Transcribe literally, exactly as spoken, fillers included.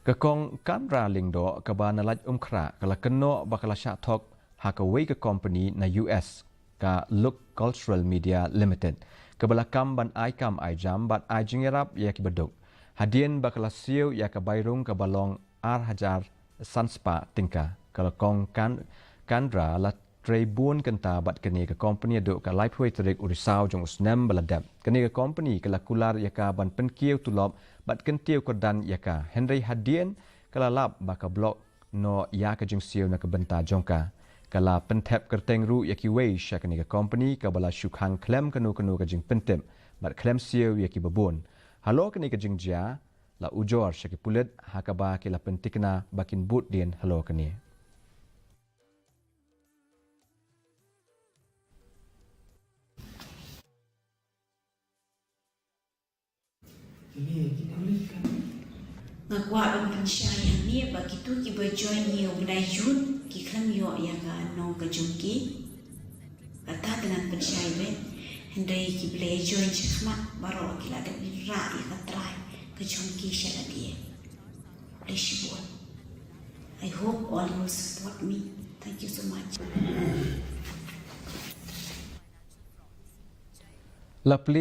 Ka Kong Kandra Lyngdoh kaba na Laitumkhrah ka la kynnoh ba ka la shah thok ha kawei ka kompani na U S, ka Look Cultural Media Limited, kaba la kam ban ai kam ai jam bad ai jingïarap ïa kiba duk. Hadien ba ka la siew ïa ka bai rung kaba long ar hajar san spah tyngka, ka la Kong Kan-, Kandra la trei bun kynta bad kane ka kompani haduh ka laiphew tarik u Risaw jong u snem ba la dep. Kane ka kompani ka la kular ïa ka ban pynkiew tulop bad kyntiew kyrdan ïa ka. Hynrei hadien ka la lap ba ka block noh ïa ka jingsiew na ka bynta jong ka. Ka la pynthep kyrteng ruh ïa kiwei sha kane ka kompani kaba la shu khang khlem kano kano ka jingpyntip bad khlem siew ïa kiba bun. Halor kane ka jingjia, la ujor sha ki pulit ha kaba ki la pyntikna ba kin bud dien halor kane. Nga kwah ban pynshai hangne ba kito kiba join ïa u bnai Jun ki khlem ïoh ïa ka nong ka jong ki. Kata te ngan pynshai beit. Hynrei ki ba la join shakhmat baroh ki la dep rah ïa ka trai ka jong ki sha lade. Khublei shibun. I hope all you will support me. Thank you so much. La plie